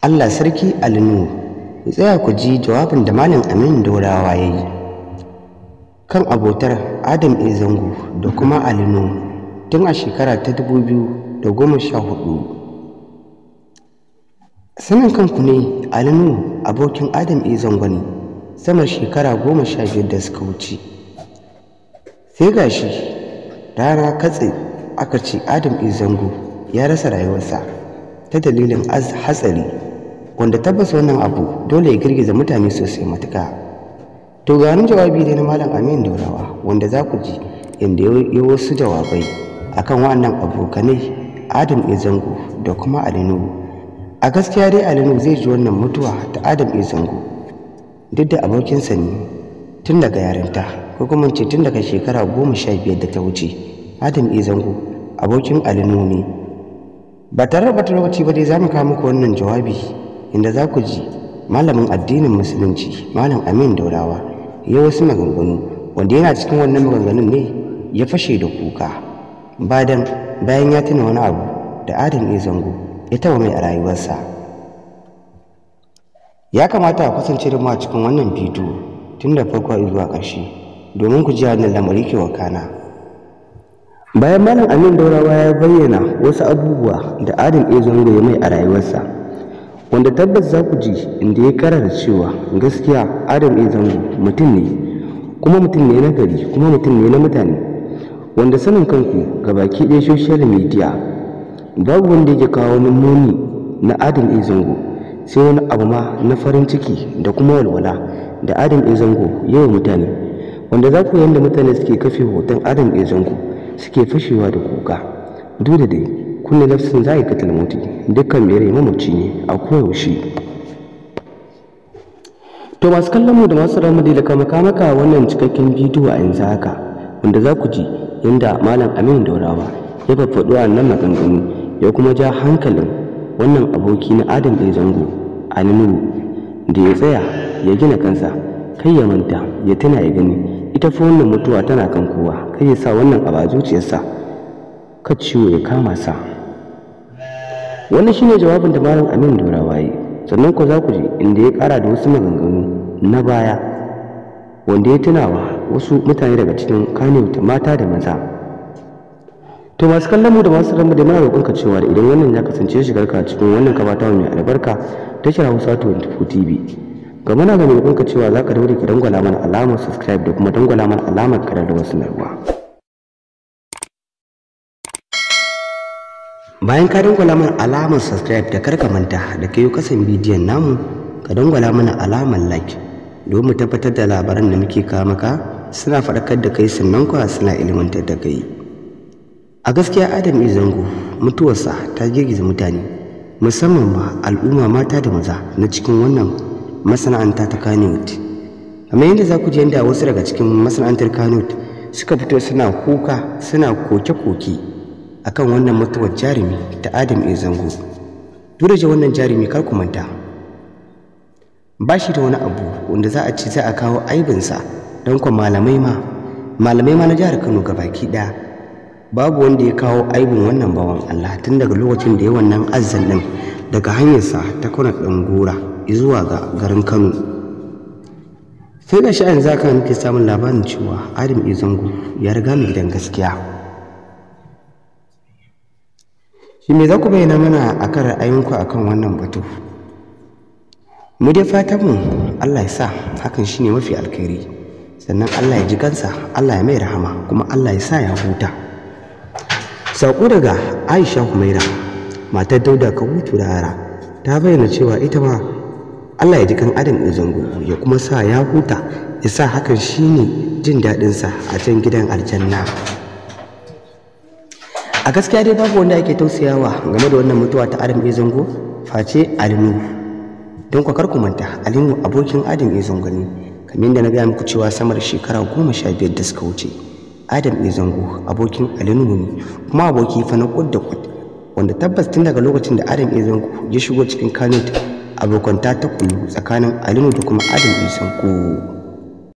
Allah sarki Ali Nuhu, ku tsaya ku ji jawabin da Malam Aminu Daurawa ya yi kan abotar Adam A. Zango da kuma Ali Nuhu tun a shekara ta 2014. Sanin kanku ne Ali Nuhu abokin Adam A. Zango ne sama shekara 15 da suka wuce. Sai ga shi rana katse aka ce Adam A. Zango ya rasa rayuwarsa ta dalilin hatsari, wanda tabbas wannan abu dole ya girgiza mutane sosai matuƙa. To ga wani jawabi dai na Malam Aminu Daurawa wanda za ku ji inda ya wasu jawabai akan waɗannan abokanai Adam A. Zango da kuma Ali Nuhu. A gaskiya dai Ali Nuhu zai ji wannan mutuwa ta Adam A. Zango duk da abokinsa ne tun daga yarinta, ko kuma ce tun daga shekara 15 da ta wuce. Adam A. Zango abokin Ali Nuhu ne. Ba tare da ɓata lokaci ba dai za mu kawo muku wannan jawabi inda za ku ji malamin addinin musulunci Malam Aminu Daurawa ya wasu maganganu wanda yana cikin wannan maganganun ne ya fashe da kuka bayan ya tuna wani abu da Adam A. Zango ya taɓa mai a rayuwarsa. Ya kamata a kasance da mu a cikin wannan bidiyo tun da farko zuwa ƙarshe domin ku ji wannan lamari ke wakana. Bayan Malam Aminu Daurawa ya bayyana wasu abubuwa da Adam A. Zango ya mai a rayuwarsa, wanda tabbas za ku ji inda ya karara cewa gaskiya Adam A. Zango mutum ne, kuma mutum ne na gari, kuma mutum ne na mutane, wanda sanin kanku ga baki ɗaya social media babu wanda yake kawo muni na Adam A. Zango sai wani abu ma na farin ciki da kuma walwala da Adam A. Zango yawa mutane, wanda za ku yanda mutane suke kafe hoton Adam A. Zango suke fashewa da kuka. Duk da dai kullu nafsin za'iqatul maut, dukkan mai rai mamaci ne a koyaushe. To masu kallon mu da masu ramu da kama maka wannan cikakken bidiyo a yanzu haka, wanda za ku ji yanda Malam Aminu Daurawa ya faffaɗo wannan maganganu ya kuma ja hankalin wannan aboki na Adam A. Zango Ali Nuhu da ya tsaya ya gina kansa, kai ya manta ya tuna ya gani ita fa wannan mutuwa tana kan kowa, kai ya sa wannan abu a zuciyarsa ka ciwo ya kama sa. Wannan shine jawabin da Malam Aminu Daurawa yi. Sannan ku za ku ji inda ya kara da wasu maganganu na baya wanda ya tunawa wasu mutane daga cikin Kannywood mata da maza. To masu kallon mu da masu ramu da muna roƙonka cewa da idan wannan ya kasance shigar ka cikin wannan kabata mai albarka tashar Hausa 24 TV, ga muna ga roƙonka cewa za ka daure ka dangwala mana alamar subscribe da kuma dangwala mana alamar kararrawar sanarwa. Bayan ka dangwala mana alamar subscribe da karka manta da kayo kasan bidiyon namu ka dangwala mana alamar like domin mu tabbatar da labaran da muke kawo maka suna faɗakar da kai sannan kuwa suna ilmantar da kai. A gaskiya Adam A. Zango mutuwarsa ta girgiza mutane, musamman ma al'umma mata da maza na cikin wannan masana'anta ta Kannywood. Kamar yadda za ku ji yadda wasu daga cikin masana'antar Kannywood suka fito suna kuka suna koke-koke akan wannan mutuwar jarumi ta Adam A. Zango. Duk da wannan jarumi kar ku manta ba shi da wani abu wanda za a ce za a kawo aibinsa, don kuwa malamai ma na jihar Kano gabaki ɗaya babu wanda ya kawo aibin wannan bawan Allah tun daga lokacin da ya wannan azzan ɗin daga hanyarsa ta kwana ɗan gora zuwa ga garin Kano. Sai ga sha'an zaka muke samun labarin cewa Adam A. Zango ya riga mu gidan gaskiya. Shi me za ku bayyana mana akan ra'ayinku akan wannan batu? Mu dai fatan mu Allah ya sa hakan shine mafi alkhairi, sannan Allah ya ji kansa, Allah ya mai rahama, kuma Allah ya sa ya huta. Sako daga Aisha Humaira, matar Dauda Kahutu Rara, ta bayyana cewa ita ma Allah ya ji kan Adam A. Zango ya kuma sa ya huta, ya sa hakan shine jin daɗinsa a can gidan aljanna. A gaskiya dai babu wanda ake tausayawa game da wannan mutuwa ta Adam A. Zango face Ali Nuhu. Don ku kar ku manta Ali Nuhu abokin Adam A. Zango ne, kamar yadda na gaya muku cewa sama da shekara 15 da suka wuce Adam A. Zango abokin Ali Nuhu ne, kuma aboki fa na kud da kud, wanda tabbas tun daga lokacin da Adam A. Zango ya shigo cikin Kannywood abokanta ta kullu tsakanin Ali Nuhu da kuma Adam A. Zango.